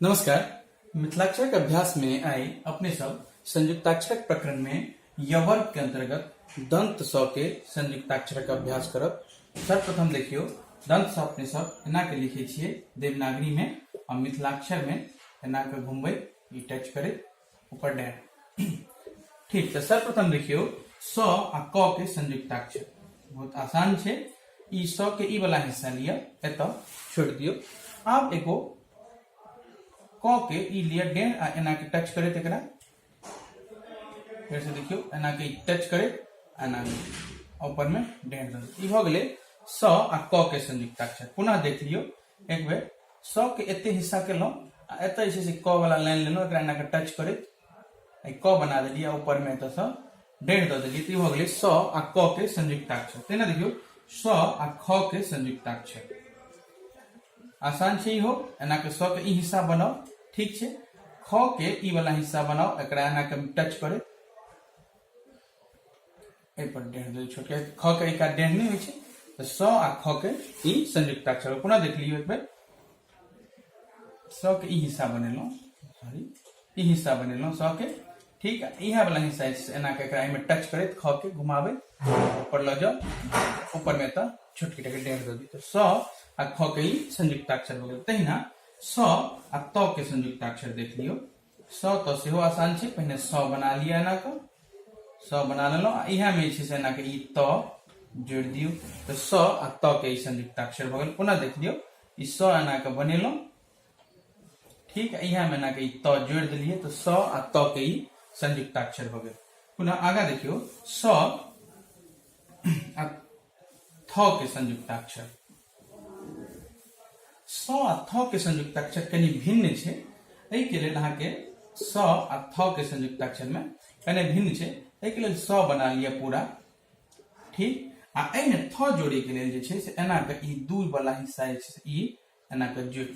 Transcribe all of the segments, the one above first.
नमस्कार। मिथिलाक्षरक अभ्यास में आइ अपने सब संयुक्ताक्षरक प्रकरण में यवर्ग के अंतर्गत दंत स के संयुक्ताक्षरक अभ्यास करब। सर्वप्रथम देखियो, दंत स अपने सब एना के लिखे छिए देवनागरी में और मिथिलाक्षर में एना के घुमबै, ई टच करे ऊपर डैम। ठीक, तो सर्वप्रथम देखियो स आ क के संयुक्ताक्षर बहुत आसान छै। ई स के ई वाला हिस्सा लिअ, एतऽ छोड़ि दियौ। आब एगो क के ई लिअ डेढ़ आ एना के टच करैत एकरा फेर से देखियौ, एना के टच करैत एना ऊपर में डेढ़ दऽ दियौ। ई भऽ गेलै स आ क के संयुक्ताक्षर। पुनः देख लियौ एक बेर, स के एते हिस्सा केलहुँ आ एतऽ जे छै से क वाला लाइन लेलहुँ, एकरा एना के टच करैत क बना देलियै आ ऊपर में एतऽ सँ डेढ़ दऽ देलियै, तऽ ई भऽ गेलै स आ क के संयुक्ताक्षर। तेना देखियौ स आ ख के संयुक्ताक्षर आसान छै इहो। एना के स के ई हिस्सा बनाउ, ठीक छै, ख के ई वाला हिस्सा बनाउ, एकरा एना के टच करे एहि पर डेढ़ दऽ छोटके ख के एक डेढ़ नहि होइ छै, तऽ स आ ख के ई संयुक्ताक्षर। पुनः देख लियौ एक बेर, स के ई हिस्सा बनेलहुँ, सॉरी, ई हिस्सा बनेलहुँ स के, ठीक, इएह वाला हिस्सा एना के एकरा एहिमे टच करैत ख के घुमाबैत ऊपर लऽ जाउ, ऊपर में एतऽ छोटकी टाके डेढ़ दऽ दियौ, तऽ स आ ख के ई संयुक्ताक्षर भऽ गेल। तहिना स आ त के संयुक्ताक्षर देख लियौ। स तऽ सेहो आसान छै, पहिने स बना लिअ, एना कऽ स बना लेलहुँ आ इएहमे जे छै से एना कऽ ई त जोड़ि दियौ, तऽ स आ त के ई संयुक्ताक्षर भऽ गेल। पुनः देख लियौ, ई स एना कऽ बनेलहुँ, ठीक, इएहमे एना कऽ ई त जोड़ि देलियै, तऽ स आ त के ई संयुक्ताक्षर भऽ गेल। पुनः आगाँ देखियौ स आ थ के संयुक्ताक्षर। स आ थ के संयुक्ताक्षर कनि भिन्न छै, एहिके लेल अहाँके स आ थ के संयुक्ताक्षर में कनि भिन्न छै, एहिके लेल स बना लिअ पूरा, ठीक, आ एहिमे थ जोड़े के लेल जे छै से एना के ई दू वाला हिस्सा जे छै से ई एना के जोड़ि,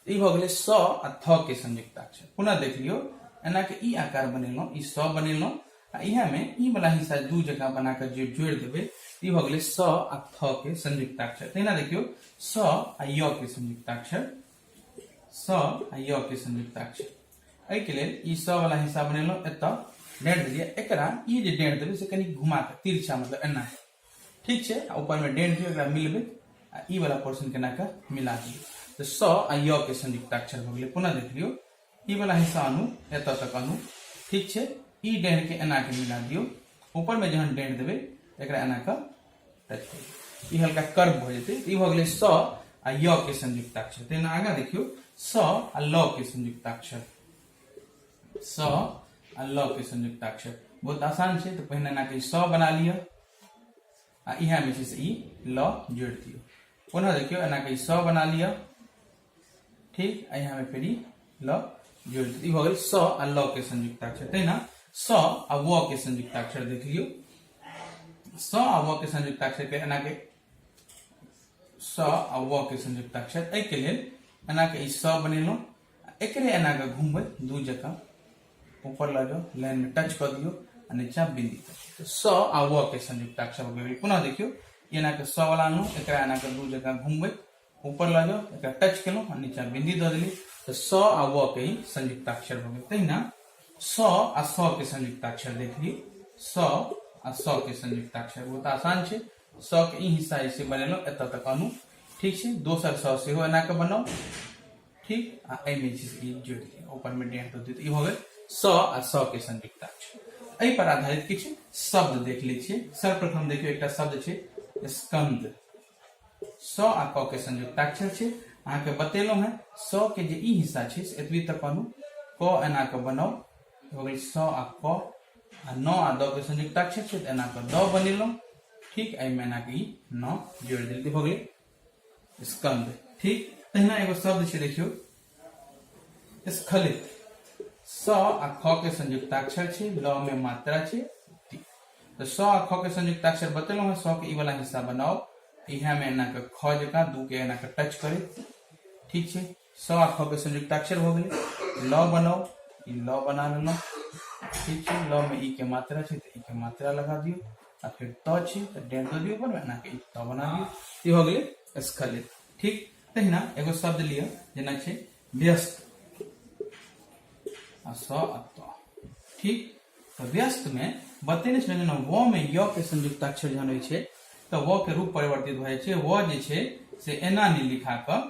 ई भऽ गेलै स आ थ के संयुक्ताक्षर। पुनः देख लियौ, एना के ई आकार बनेलहुँ, ई स बनेलहुँ आ इएहमे ई वाला हिस्सा दू जगह बना कऽ जे जोड़ि देबै, ई भऽ गेलै स आ थ के संयुक्ताक्षर। तहिना देखियौ स आ य के संयुक्ताक्षर, स आ य के संयुक्ताक्षर, एहिके लेल ई स वाला हिस्सा बनेलहुँ, एतऽ डेढ़ देलियै, एकरा ई जे डेढ़ देबै से कनि घुमा कऽ तिरछा, मतलब एना, ठीक छै, आ ऊपर में डेढ़ दियौ, एकरा मिलबै आ ई वाला पोर्शन केना कऽ मिला दियौ, तऽ स आ य के संयुक्ताक्षर भऽ गेलै। पुनः देख लियौ, ई वाला हिस्सा आनू, एतऽ तक आनू, ठीक छै, ई डेढ़ के एना के मिला दियौ, ऊपर में जहन डेढ़ देबै एकरा एना कऽ टच करू, ई हल्का कर्व भऽ जेतै, ई भऽ गेलै स आ य के संयुक्ताक्षर। तहिना आगाँ देखियौ स आ ल के संयुक्ताक्षर, स आ ल के संयुक्ताक्षर बहुत आसान छै, तऽ पहिने एना के स बना लिअ आ इएह में छै से ई ल जोड़ि दियौ। पुनः देखियौ एना के स बना लिअ, ठीक, आ यहाँ में फेर ई ल जोड़ि दियौ, ई भऽ गेल स आ ल के संयुक्ताक्षर। तहिना स आ व के संयुक्ताक्षर देख लियौ। स आ व के संयुक्ताक्षर के एना के स आ व के संयुक्ताक्षर, एहिके लेल एना के ई स बनेलहुँ, एकरे एना के घुमबै दू जगह, ऊपर लऽ जाउ, लाइन में टच कऽ दियौ आ नीचा बिंदी तक, तऽ स आ व के संयुक्ताक्षर भऽ गेल। पुनः देखियौ एना के स वाला आनलहुँ, एकरा एना के दू जगह घुमबै, ऊपर लऽ जाउ, एकरा टच केलहुँ आ नीचा बिंदी दऽ देली, तऽ स आ व के ही संयुक्ताक्षर भऽ गेल। तहिना स आ स के संयुक्ताक्षर देख लियौ। स आ स के संयुक्ताक्षर बहुत आसान छै, स के ई हिस्सा जे छै बनेलहुँ, एतऽ तक आनू, ठीक छै, दोसर स सेहो एना कऽ बनाउ, ठीक, आ एहिमे जे छै से ई जोड़ि दियौ, ऊपर मे डेढ़ दऽ दियौ, तऽ ई भऽ गेल स आ स के संयुक्ताक्षर। एहि पर आधारित किछु शब्द देख लै छियै। सर्वप्रथम देखियौ एकटा शब्द छै स्कंद, स आ क के संयुक्ताक्षर छै। अहाँके बतेलहुँ हेँ स के जे ई हिस्सा छै से एतबी तक आनू, क एना कऽ बनाउ, भऽ गेल स आ क, आ न आ द के संयुक्ताक्षर छै तऽ एना कऽ द बनेलहुँ, ठीक, एहिमे एना कऽ ई न जोड़ि देलियै, भऽ गेलै स्कंद। ठीक, तहिना एगो शब्द छै देखियौ स्खलित, स आ ख के संयुक्ताक्षर छै, ल में मात्रा छै, तऽ स आ ख के संयुक्ताक्षर बतेलहुँ हँ। स के ई वाला हिस्सा बनाउ, इएह में एना के ख जकाँ दू के एना के टच करे, ठीक छै, स आ ख के संयुक्ताक्षर भऽ गेलै। ल बनाउ, ई ल बना लेलहुँ, ठीक छै, ल में ई के मात्रा छै तऽ ई के मात्रा लगा दियौ, आ फेर त छै तऽ डेढ़ दऽ दियौ ऊपर में, एना के ई त बना दियौ, ई भऽ गेलै स्खलित। ठीक, तहिना एगो शब्द लिअ जेना छै व्यस्त। आ स आ त। ठीक, तऽ व्यस्त में बतेने छलै जेना व में य के संयुक्ताक्षर जहन होइ छै तऽ व के रूप परिवर्तित भऽ जाइ छै। व जे छै से एना नहि लिखा कऽ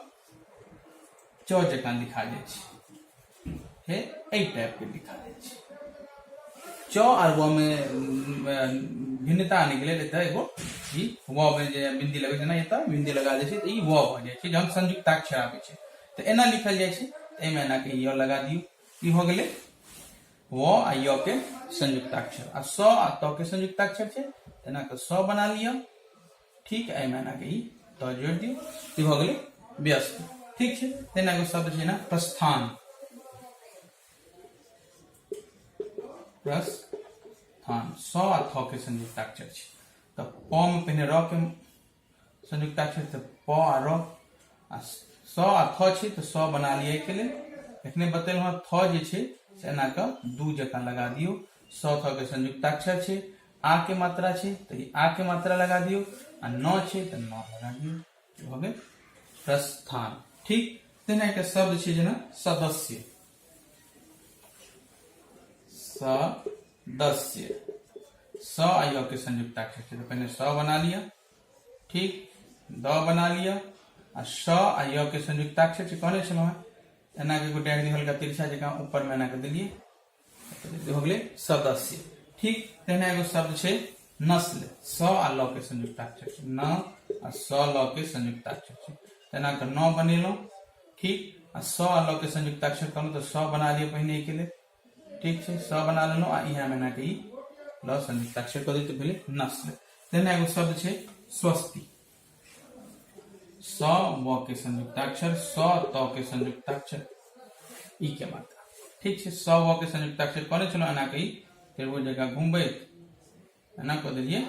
च जकाँ लिखा जाइ छै, हे एहि टाइप के लिखा जाइ छै। च आर व में भिन्नता आनै के लेल एतऽ एगो ई व में जे बिंदी लगै छै ना, एतऽ बिंदी लगा दै छै तऽ ई व भऽ जाइ छै। जहन संयुक्ताक्षर आबै छै तऽ एना लिखल जाइ छै, एहिमे एना के य लगा दियौ। ई भऽ गेलै व आ य के संयुक्ताक्षर। आ स आ त के संयुक्ताक्षर छै, एना के स बना लिअ। ठीक, एहिमे एना के ई त जोड़ि दियौ, ई भऽ गेलै व्यस्त। ठीक छै, तेना एगो शब्द छै ना प्रस्थान। प्रस्थान स आ थ के संयुक्ताक्षर छै, तऽ प मे पहिने र के संयुक्ताक्षर तऽ प आ र, आ स आ थ छै तऽ स बना लिअ। एहिके लेल एखने बतेलहुँ हँ, थ जे छै से एना कऽ दू जकाँ लगा दियौ। स थ के संयुक्ताक्षर छै, आ के मात्रा छै तऽ ई आ के मात्रा लगा दियौ, आ न छै तऽ न लगा दियौ, भऽ गेल प्रस्थान। ठीक, तेना एकटा शब्द छै जेना सदस्य। सदस्य स आ य के संयुक्ताक्षर छै, तऽ पहिने स बना लिअ। ठीक, द बना लिअ, आ स आ य के संयुक्ताक्षर छै, कहने छलहुँ हेँ एना के एगो डारि दियौ हल्का तिरछा जकाँ ऊपर मे एना के देलियै, हो गेलै सदस्य। ठीक, तहिना एगो शब्द छै नस्ल। स आ ल के संयुक्ताक्षर छै, न आ स ल के संयुक्ताक्षर छै, तेना के न बनेलहुँ। ठीक, आ स आ ल के संयुक्ताक्षर कहलहुँ तऽ स बना लिअ पहिने एहिके लेल। ठीक छै, स बना लेलहुँ आ इएह मे एना के ई ल संयुक्ताक्षर कऽ दियौ तऽ भेलै नस्ल। तहिना एगो शब्द छै स्वस्ति। स व के संयुक्ताक्षर, स त के संयुक्ताक्षर, ई के मात्रा। ठीक छै, स व के संयुक्ताक्षर कहने छलहुँ, एना के ई त्रिभुज जकाँ घुमबैत एना कऽ देलियै।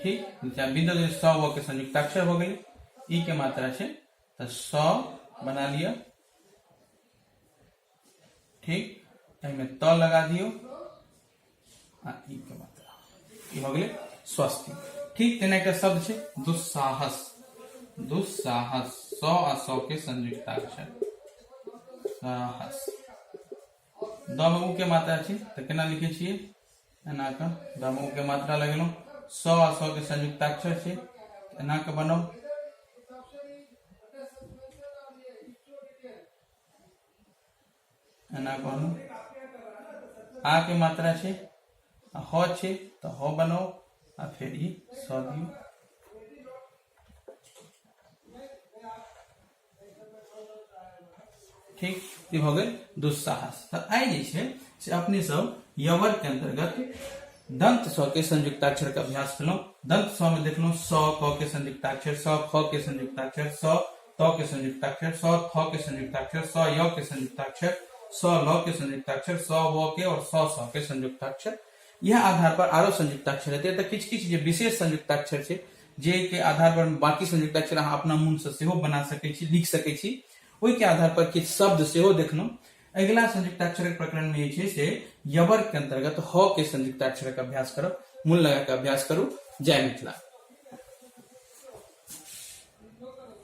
ठीक, नीचा बिंदु देलियै, स व के संयुक्ताक्षर भऽ गेलै। ई के मात्रा छै तऽ स बना लिअ। ठीक, एहिमे त लगा दियौ आ ई के मात्रा, ई भऽ गेलै स्वस्ति। ठीक, तेना एकटा शब्द छै दुस्साहस। दुस्साहस स आ स के संयुक्ताक्षर साहस। द मे उ के मात्रा छै तऽ केना लिखै छियै? एना कऽ द मे उ के मात्रा लगेलहुँ। स आ स के संयुक्ताक्षर छै, एना कऽ बनाउ। एना कहलहुँ, आ के मात्रा छै आ ह छै तऽ ह बनाउ आ फेर ई स दियौ। ठीक, ई भऽ गेल दुस्साहस। तऽ आइ जे छै से अपने सब यवर के अंतर्गत दंत स के संयुक्ताक्षर के अभ्यास केलहुँ। दंत स में देखलहुँ स क के संयुक्ताक्षर, स ख के संयुक्ताक्षर, स त के संयुक्ताक्षर, स थ के संयुक्ताक्षर, स य के संयुक्ताक्षर, स ल के संयुक्ताक्षर, स व के और स स के संयुक्ताक्षर। यह आधार पर आरो संयुक्ताक्षर हेतै तऽ किछु किछु जे विशेष संयुक्ताक्षर छै जे के आधार पर बाकी संयुक्ताक्षर अहाँ अपना मोन से सेहो बना सकै छी, लिख सकै छी, ओहि के आधार पर किछु शब्द सेहो देखलहुँ। अगिला संयुक्ताक्षरक प्रकरण में जे छै से यवर के अंतर्गत ह के संयुक्ताक्षरक अभ्यास करब। मोन लगा के अभ्यास करू। जय मिथिला।